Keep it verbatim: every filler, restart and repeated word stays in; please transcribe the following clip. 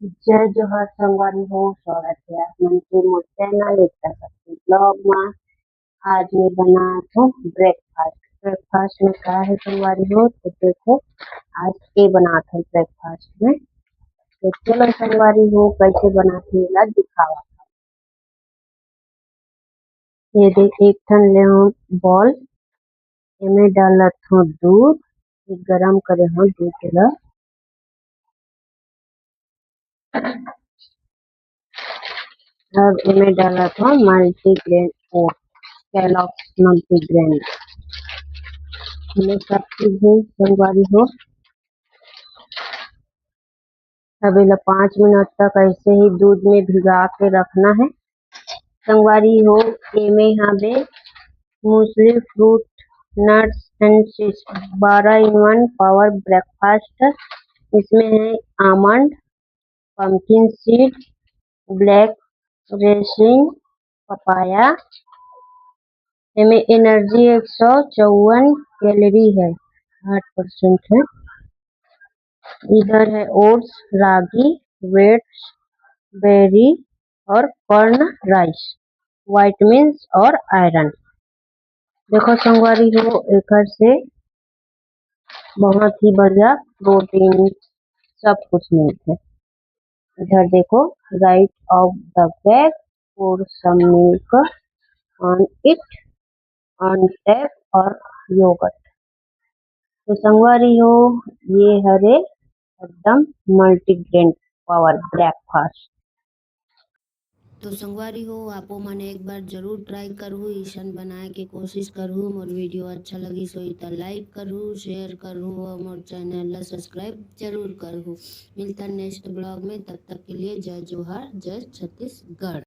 जय जोहार संगवारी हो, स्वागत है आप मन के मोर चैनल एकता शक्ति ब्लॉग में। आज मैं बनात हूँ ब्रेकफास्ट। ब्रेकफास्ट में का है संगवारी हो, तो देखो आज के बनात हूँ ब्रेकफास्ट में। तो चलो संगवारी हो, कैसे बनात हूँ ला दिखावा। ये देख, एक ठन ले हूँ बॉल, एमे डालत हूँ दूध, ये गरम करे हूँ दूध ला। अब एमे डालत हूँ मल्टीग्रेन ओट्स, कैलॉग्स मल्टीग्रेन। ये सब चीज है संगवारी हो। अब एला पाँच मिनट तक ऐसे ही दूध में भिगा के रखना है संगवारी हो। एमे हवे muesli, fruit, nuts and seeds, बारह in one power breakfast। इसमें है almond, pumpkin seed, black raisin, papaya. एमे एनर्जी एक सौ चौवन कैलोरी है, आठ परसेंट है। इधर है ओट्स, रागी, वेट्स, बेरी और कॉर्न राइस, विटामिन्स और आयरन। देखो संगवारी हो, एकर से बहुत ही बढ़िया प्रोटीन सब कुछ मिलथे। इधर देखो, right off the bag, pour some milk on it, on tap और योगर्ट। तो संगवारी हो, ये हरे एकदम मल्टीग्रेन पावर ब्रेकफास्ट। तो संगवारी हो, आपो मन एक बार जरूर ट्राई करहू, ईसन बनाए के कोशिश करहू। मोर वीडियो अच्छा लगिस होही त लाइक करहू, शेयर करहू और मोर चैनल ला सब्सक्राइब जरूर करहू। मिलता नेक्स्ट ब्लॉग में, तब तक के लिए जय जोहार, जय छत्तीसगढ़।